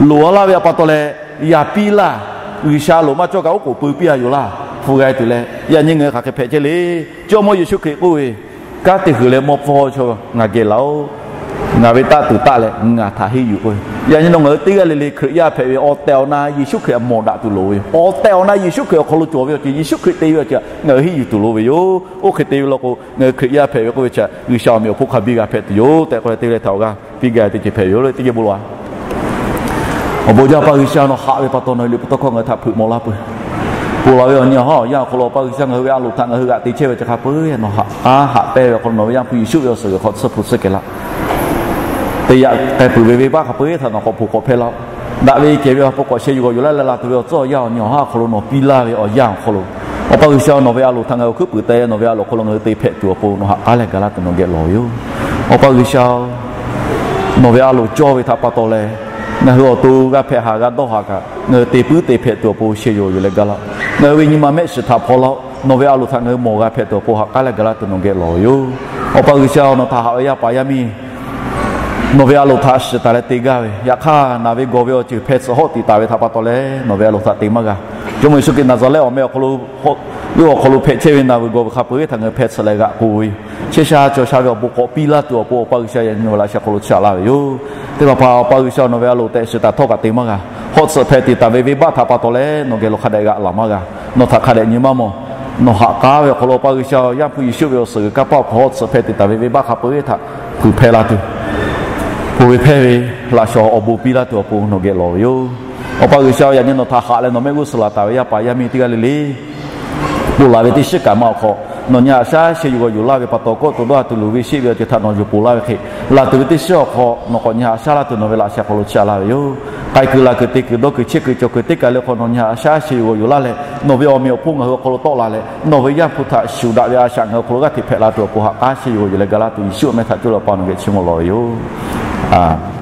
Loˍ laˇ ve htaꞈ pa taw leh yaꞈ piˇ laˇ. G'uiˬsha loˍ maˇ cawˇ kaꞈ oˉ k'oˍ pui piˇ-a yoˬ laˇ. Hpu g'a tuˬ leh yaꞈ nyi ngaˬ hui hk'aˬ hk'e hpehꞈ chehˇ le. Jawˇmawˇ Yeˍsuˆ Hkriꞈ k'oˆ ve, Kanˉ te huiˬ leh mawˇ pfuhˇ chaw ngaˬ geh laˬ-oˬ. Ngaˬ ve taˆ tuˬ taˆ leh ngaˬ htaꞈ henˇ yuˬ k'oˆ ve. Yaꞈ nyi nawˬ ngaˬ hui teˇ g'aˇ le le Hkriꞈ yaˇ hpehꞈ ve awˬ tehˬ awˬ na Yeˍsuˆ Hkriꞈ htaꞈ mawˬ daꞈ tuˬ loˍ ve yoˬ. Awˬ tehˬ awˬ na Yeˍsuˆ Hkriꞈ awˬ hk'aw lo cawˬ ve awˬ ceuˬ, Yeˍsuˆ Hkriꞈ te ve awˬ ceuˬ ngaˬ hui henˇ yuˬ tuˬ loˍ ve yoˬ. Oˇ hk'e te ve law k'o, ngaˬ hui Hkriꞈ yaˇ hpehꞈ ve k'oˆ ve chi G'uiˬsha awˬ meꞈ awˬ hponˇ hk'a biˇ g'a hpehꞈ tuˬ yoˬ tehꞈ k'oˆ leh teˇ g'aˇ le htaꞈ awˬ g'aˇ piˇ gaˇ ve teˇ ceuˬ hpehꞈ ve yoˬ le. Teˇ geh bon lawˬ-a. Awˬ bon jaˇ Awˬ pa G'uiˬsha, nawˬ haꞈ ve pa taw nawˬ ve liꞈ hpu tawˇ hkawˇ ngaˬ hui htaꞈ hpeuꞈ maw laˇ peuˬ. Ponˬ laˬ ve awˬ nyi awˬ hawˉ awˬ yanˇ awˬ hk'aw lo Awˬ pa G'uiˬsha ngaˬ hui ve a loˍ htaꞈ ngaˬ hui g'aꞈ te chehˇ ve chi hk'a peu-eˬ nawˬ haꞈ k'aˉ haꞈ pehnˇ ve awˬ hk'aw lo nawˬ ve Yaˇ hpu Yeˍsuˆ ve awˬ suhˍ g'uiˬ hk'aw tsuhˇ hpu tsuhˇ kehˬ laˇ. Te yaꞈ k'ai peuˬ ve venˇbaˆ hk'a peu-eˬ htaꞈ nawˬ k'awꞈ hpoˬ k'awꞈ hpehˇ laˇ-oˆ. Daꞈ ve kehˬ ve awˬ pa k'awꞈ sheh yuˬ g'awˬ yuˬ laˇ leh la tuˬ ve awˬ tcuhˉ awˬ yanˇ awˬ nyi awˬ hawˉ awˬ hk'aw lo nawˬ piˇ laˇ ve awˬ yanˇ awˬ hk'aw lo, Awˬ pa G'uiˬsha nawˬ ve a loˍ htaꞈ ngaˬ hui awˬ hkuiˉ puiˍ teh nawˬ ve a loˍ hk'aw lo ngaˬ hui te hpehꞈ tuˬ awˬ pon nawˬ haꞈ k'aˉ leh gaˬ laˇ tuˬ nawˬ geh lawˬ ve yoˬ. Awˬ pa G'uiˬsha, nawˬ ve a loˍ cawˇ ve htaꞈ pa taw leh, ngaˬ hui awˬ to g'a hpehꞈ haˍ g'a dawˇ haˍ kaꞈ, ngaˬ hui te puiˉ te hpehꞈ tuˬ awˬ pon sheh yuˬ g'awˬ yuˬ leh gaˇ laˇ. Ngaˬ hui ve nyi ma mehˆ shiˍ htaꞈ hpaw laˇ-oˆ. Nawˬ ve a loˍ htaꞈ ngaˬ hui mawˬ g'a hpehꞈ tuˬ awˬ pon haꞈ k'aˉ leh gaˬ laˇ tuˬ nawˬ geh lawˬ ve yoˬ. Awˬ pa G'uiˬsha, nawˬ htaꞈ haꞈ ve yaˇ paˍ yaˇ miˇ nawˬ ve a loˍ htaꞈ shiˍ taˍ leh te gaˇ ve, yaꞈ hk'aˇ naˬ ve gawˬ ve awˬ ceuˬ hpeh tsuhꞈ hawˆ tiꞈ taˍ ve htaꞈ pa taw leh nawˬ ve a loˍ htaꞈ te maˇ g'a. Jawˇmawˇ Yeˍsuˆ Hkriꞈ Naˍzaˍrehˆ awˬ meh awˬ hk'aw lo, yawˇ awˬ hk'aw lo hpehꞈ chehˇ ve naˬ ve gawˬ ve hk'a peu-eˬ htaꞈ ngaˬ hui hpeh tsuhꞈ leh g'aꞈ k'oˬ ve yoˬ. Chehˇ sha cawˬ sha ve awˬ bon k'awꞈ piˇ laˇ tuˬ awˬ pon Awˬ pa G'uiˬsha yaꞈ nyi nawˬ ve laꞈ sheh hk'aw lo chaꞈ laˇ ve yoˬ. Teˇ hpaˍ hpaˍ Awˬ pa G'uiˬsha nawˬ ve a loˍ tehꞈ shiˍ taˍ htawˇ kaꞈ te maˇ g'a. Hawˆ tsuhꞈ hpeh tiꞈ taˍ ve venˇbaˆ htaꞈ pa taw leh nawˬ geh lo hk'a dehꞈ g'aꞈ laˬ maˇ g'a. Nawˬ htaꞈ hk'a dehꞈ nyi maˇ mawˬ. Nawˬ haꞈ k'aˉ ve awˬ hk'aw lo Awˬ pa G'uiˬsha Yaˇ hpu Yeˍsuˆ ve awˬ suhˍ g'uiˬ kanˇ paˆ awˬ hk'aw hawˆ tsuhꞈ hpeh tiꞈ taˍ ve venˇbaˆ hk'a peu-eˬ htaꞈ kuˬ hpehˇ la tuˬ Oˇ ve hpehˇ ve laꞈ shawˍ awˬ bon piˇ laˇ tuˬ awˬ pon nawˬ geh lawˬ ve yoˬ. Awˬ pa G'uiˬsha, yaꞈ nyi nawˬ htaꞈ haꞈ leh nawˬ mehˆ g'uˇ suhˍ laˬ taˍ ve yaˇ paˍ yaˇ miˇ teˇ g'aˇ le le, ponˬ laˬ ve teˇ shiˉ kaꞈ ma awˬ hk'aw, nawˬ nyi haꞈ shaˉ sheh yuˬ g'awˬ yuˬ laˇ ve pa taw, kawˆ to dawˇ ha tuˬ luˬ ve sheˆ ve awˬ ceuˬ htaꞈ nawˬ yuˬ ponˬ laˇ ve hk'e, laˬ tuˬ ve teˇ shiˉ awˬ hk'aw nawˬ k'awꞈ nyi haꞈ shaˉ laˇ tuˬ nawˬ ve laꞈ sheh hk'aw lo chiˇ aꞈ laˇ ve yoˬ. K'ai kuiˬ laˬ kuiˬ te kuiˬ dawˇ kuiˬ chehˇ kuiˬ cawˬ kuiˬ teˇ kaˬ le hk'aw nawˬ nyi haꞈ shaˉ sheh yuˬ g'awˬ yuˬ laˇ leh, nawˬ ve awˬ meꞈ awˬ hponˇ ngaˬ hui awˬ hk'aw lo tawˆ la leh, nawˬ ve Yaˇ hpu htaꞈ shuˍ daꞈ ve a shaꞈ ngaˬ hui awˬ hk'aw lo g'aˇ hteꞈ hpehꞈ la tuˬ awˬ pon haꞈ k'aˉ sheh yuˬ g'awˬ yuˬ leh ga laˇ tuˬ Yeˍsuˆ awˬ meh htaꞈ coˇ leh Awˬ pa nawˬ geh chiˇ mvuh lawˬ ve yoˬ.